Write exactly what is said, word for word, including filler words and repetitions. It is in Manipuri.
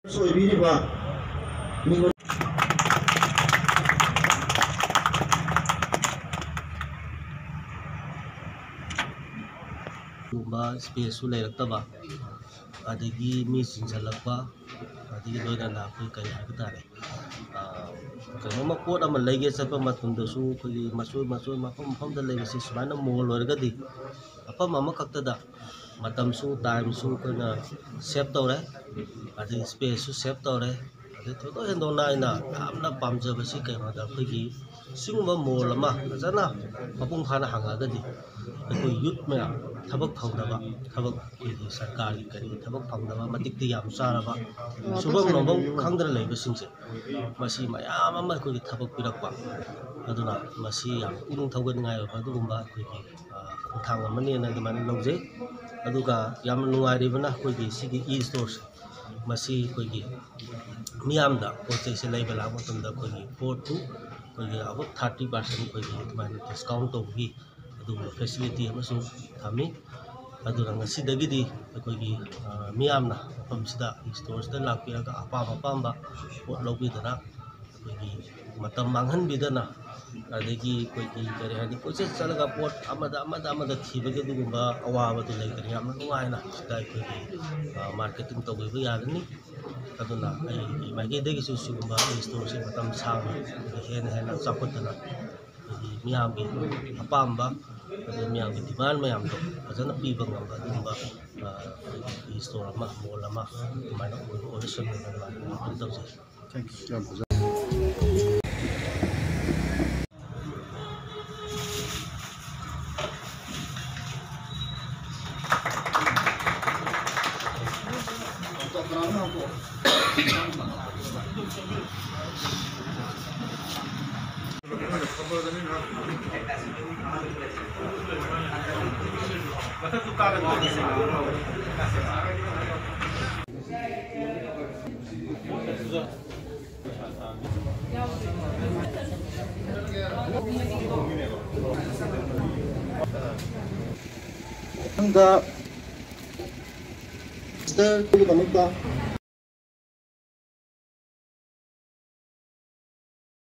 ꯑꯣꯏꯕꯤꯔꯤꯕ ꯃꯤꯑꯣꯏ ꯑꯗꯨꯒꯨꯝꯕ space ꯁꯨ ꯂꯩꯔꯛꯇꯕ, ꯑꯗꯒꯤ ꯃꯤ ꯆꯤꯟꯁꯤꯜꯂꯛꯄ, ꯑꯗꯒꯤ ꯂꯣꯏꯅꯅ ꯑꯩꯈꯣꯏ ꯀꯔꯤ ꯍꯥꯏꯕ ꯇꯥꯔꯦ, ꯑ, ꯀꯩꯅꯣꯝꯃ ꯄꯣꯠ ꯑꯃ ꯂꯩꯒꯦ ꯆꯠꯄ ꯃꯇꯝꯗꯁꯨ ꯑꯩꯈꯣꯏꯒꯤ ꯃꯆꯣꯏ ꯃꯆꯣꯏ ꯃꯐꯝ ꯃꯐꯝꯗ ꯂꯩꯕꯁꯤ ꯁꯨꯃꯥꯏꯅ mall ꯑꯣꯏꯔꯒꯗꯤ ꯃꯐꯝ ꯑꯃꯈꯛꯇꯗ ꯃꯇꯝꯁꯨ, time ꯁꯨ ꯑꯩꯈꯣꯏꯅ save ꯇꯧꯔꯦ, ꯑꯗꯩ space ꯁꯨ save ꯇꯧꯔꯦ꯫ ꯑꯗꯩ ꯊꯣꯏꯗꯣꯛ ꯍꯦꯟꯗꯣꯛꯅ ꯑꯩꯅ ꯌꯥꯝꯅ ꯄꯥꯝꯖꯕꯁꯤ ꯀꯩꯅꯣꯗ, ꯑꯩꯈꯣꯏꯒꯤ ꯁꯤꯒꯨꯝꯕ mall ꯑꯃ ꯐꯖꯅ ꯃꯄꯨꯡ ꯐꯥꯅ ꯍꯥꯡꯉꯒꯗꯤ ꯑꯩꯈꯣꯏ youth ꯃꯌꯥꯝ ꯊꯕꯛ ꯐꯪꯗꯕ, ꯊꯕꯛ ꯑꯩꯈꯣꯏꯒꯤ ꯁꯔꯀꯥꯔꯒꯤ ꯀꯔꯤꯒꯤ ꯊꯕꯛ ꯐꯪꯗꯕ, ꯃꯇꯤꯛꯇꯤ ꯌꯥꯝ ꯆꯥꯔꯕ, ꯁꯨꯐꯝ ꯅꯣꯝꯐꯝ ꯈꯪꯗꯅ ꯂꯩꯕꯁꯤꯡꯁꯦ, ꯃꯁꯤ ꯃꯌꯥꯝ ꯑꯃ ꯑꯩꯈꯣꯏꯒꯤ ꯊꯕꯛ ꯄꯤꯔꯛꯄ꯫ ꯑꯗꯨꯅ ꯃꯁꯤ ꯌꯥꯝ ꯄꯨꯛꯅꯤꯡ ꯊꯧꯒꯠꯅꯤꯡꯉꯥꯏ ꯑꯣꯏꯕ ꯑꯗꯨꯒꯨꯝꯕ ꯑꯩꯈꯣꯏꯒꯤ, ꯑ, ꯈꯣꯡꯊꯥꯡ ꯑꯃꯅꯤꯅ ꯑꯗꯨꯃꯥꯏꯅ ꯂꯧꯖꯩ꯫ ꯑꯗꯨꯒ ꯌꯥꯝꯅ ꯅꯨꯡꯉꯥꯏꯔꯤꯕꯅ ꯑꯩꯈꯣꯏꯒꯤ ꯁꯤꯒꯤ e-store ꯁꯦ, ꯃꯁꯤ ꯑꯩꯈꯣꯏꯒꯤ ꯃꯤꯌꯥꯝꯗ ꯄꯣꯠ ꯆꯩꯁꯦ ꯂꯩꯕ ꯂꯥꯛꯄ ꯃꯇꯝꯗ ꯑꯩꯈꯣꯏꯒꯤ four to ꯑꯩꯈꯣꯏꯒꯤ about thirty percent ꯑꯩꯈꯣꯏꯒꯤ ꯑꯗꯨꯃꯥꯏꯅ discount ꯇꯧꯕꯒꯤ ꯑꯗꯨꯒꯨꯝꯕ facility ꯑꯃꯁꯨ ꯊꯝꯃꯤ꯫ ꯑꯗꯨꯅ ꯉꯁꯤꯗꯒꯤꯗꯤ ꯑꯩꯈꯣꯏꯒꯤ, ꯑ, ꯃꯤꯌꯥꯝꯅ ꯃꯐꯝꯁꯤꯗ e-store ꯁꯤꯗ ꯂꯥꯛꯄꯤꯔꯒ ꯑꯄꯥꯝ ꯑꯄꯥꯝꯕ ꯄꯣꯠ ꯂꯧꯕꯤꯗꯅ ꯑꯩꯈꯣꯏꯒꯤ ꯃꯇꯝ ꯃꯥꯡꯍꯟꯕꯤꯗꯅ, ꯑꯗꯒꯤ ꯑꯩꯈꯣꯏꯒꯤ ꯀꯔꯤ ꯍꯥꯏꯅꯤ, ꯀꯣꯏꯆꯠ ꯆꯠꯂꯒ ꯄꯣꯠ ꯑꯃꯗ ꯑꯃꯗ ꯑꯃꯗ ꯊꯤꯕꯒꯤ ꯑꯗꯨꯒꯨꯝꯕ ꯑꯋꯥꯕꯗꯨ ꯂꯩꯇꯅ ꯌꯥꯝꯅ ꯅꯨꯡꯉꯥꯏꯅ ꯁꯤꯗ ꯑꯩꯈꯣꯏꯒꯤ, ꯑ, marketing ꯇꯧꯕꯤꯕ ꯌꯥꯔꯅꯤ꯫ ꯑꯗꯨꯅ ꯑꯩꯒꯤ ꯃꯥꯏꯀꯩꯗꯒꯤꯁꯨ ꯁꯤꯒꯨꯝꯕ e-store ꯁꯤ ꯃꯇꯝ ꯁꯥꯡꯅ ꯍꯦꯟꯅ ꯍꯦꯟꯅ ꯆꯥꯎꯈꯠꯇꯅ ꯑꯩꯈꯣꯏꯒꯤ ꯃꯤꯌꯥꯝꯒꯤ ꯑꯄꯥꯝꯕ, ꯑꯗꯨ ꯃꯤꯌꯥꯝꯒꯤ demand ꯃꯌꯥꯝꯗꯣ ꯐꯖꯅ ꯄꯤꯕ ꯉꯝꯕ ꯑꯗꯨꯒꯨꯝꯕ, ꯑ, ꯑꯩꯈꯣꯏꯒꯤ e-store ꯑꯃ, mall ꯑꯃ ꯑꯗꯨꯃꯥꯏꯅ ꯑꯣꯏ-, ꯑꯣꯏꯔꯁꯅꯨ ꯍꯥꯏꯅ ꯑꯗꯨꯃꯥꯏꯅ ꯋꯥꯐꯝ ꯊꯝꯖꯩ꯫ Thank you. ꯌꯥꯝ ꯐꯖꯩ꯫ ꯃꯊꯪꯗ ꯁꯤꯁꯇꯔ ꯑꯗꯨꯒꯤꯗꯃꯛꯇ